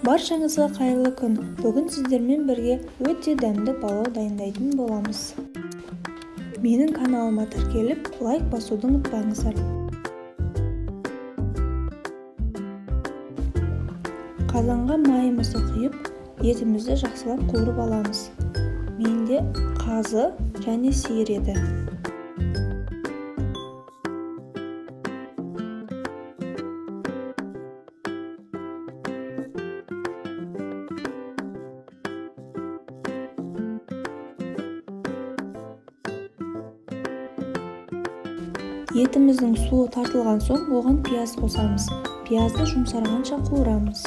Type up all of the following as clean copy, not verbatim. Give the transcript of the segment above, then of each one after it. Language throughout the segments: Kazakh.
Баршаңызға қайырлы күн. Бүгін сіздермен бірге өте дәмді палау дайындайтын боламыз. Менің каналыма тіркеліп, лайк басуды ұмытпаңыздар. Қазанға майымызды құйып, етімізді жақсылап қуырып аламыз. Менде қазы және сиыр еті. Етіміздің суы тартылған соң оған пияз қосамыз. Пиязды жұмсарғанша қуырамыз.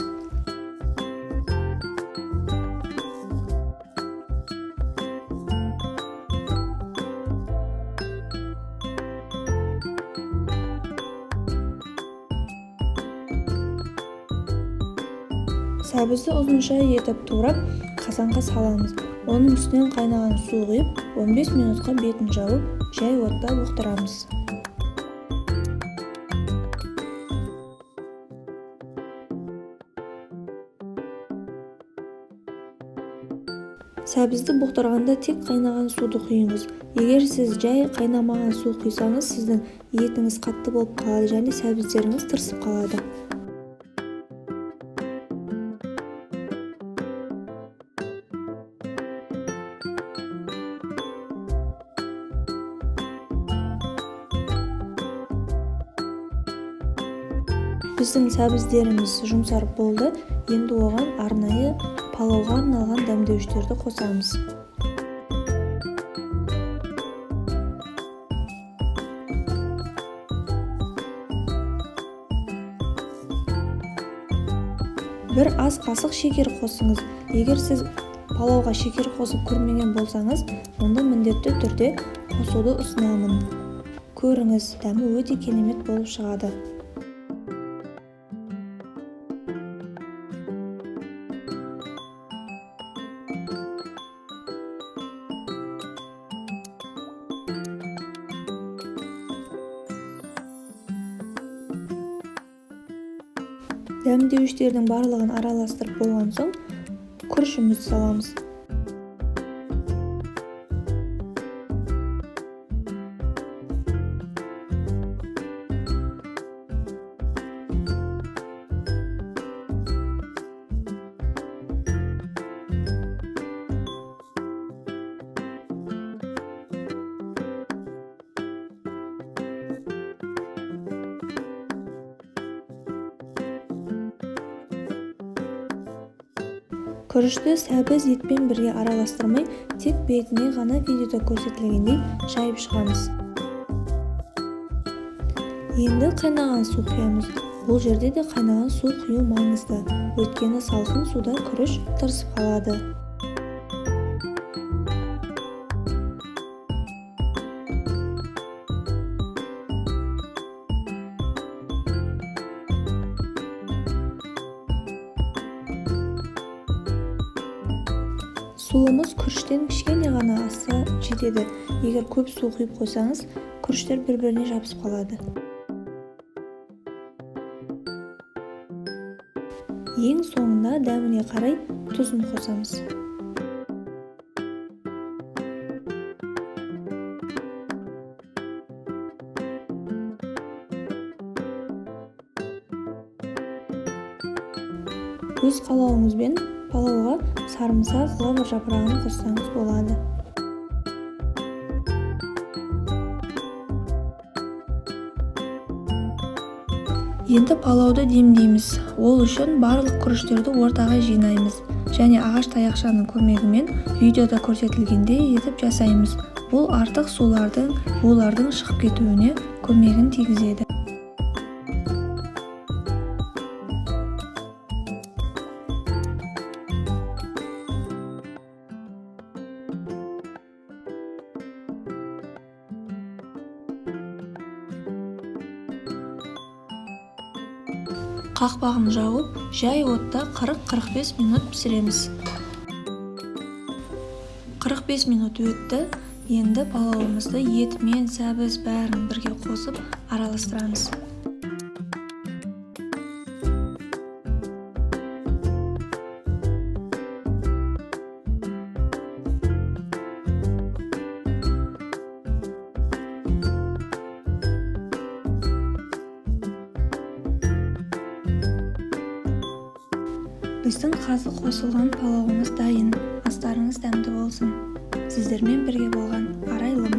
Сәбізді ұзынша етіп турап, қазанға саламыз. Оның үстінен қайнаған су құйып, 15 минутқа бетін жауып, жай отта бұқтырамыз. Сәбізді бұқтырғанда тек қайнаған суды құйыңыз. Егер сіз жай қайнамаған су құйсаңыз, сіздің етіңіз қатты болып қалады және сәбіздеріңіз тырысып қалады. Біздің сәбіздеріміз жұмсарып болды. Енді оған арнайы палауға арналған дәмдеуіштерді қосамыз. Бір ас қасық шекер қосыңыз. Егер сіз палауға шекер қосып көрмеген болсаңыз, онда міндетті түрде қосуды ұсынамын. Көріңіз, дәмі өте керемет болып шығады. Дәмдеуіштердің барлығын араластырып болған соң күрішімізді саламыз. Күрішті сәбіз етпен бірге араластырмай, тек бетіне ғана видеода көрсетілгендей шайып шығамыз. Енді қайнаған су құямыз. Бұл жерде де қайнаған су құю маңызды, өйткені салқын суда күріш тырысып қалады. Суымыз күріштен кішкене ғана асса жетеді. Егер көп су құйып қойсаңыз, күріштер бір-біріне жабысып қалады. Ең соңында дәміне қарай тұзын қосамыз. Өз қалауыңызбен палауға сарымсақ, лавр жапырағын қоссаңыз болады. Енді палауды демдейміз. Ол үшін барлық күріштерді ортаға жинаймыз және ағаш таяқшаның көмегімен видеода көрсетілгендей етіп жасаймыз. Бұл артық сулардың, булардың шығып кетуіне көмегін тигізеді. Қақпағын жауып, жай отта 40-45 минут пісіреміз. 45 минут өтті. Енді палауымызды етімен, сәбіз бәрін бірге қосып араластырамыз. Біздің қазы қосылған палауымыз дайын. Астарыңыз дәмді болсын! Сіздермен бірге болған Арайлым.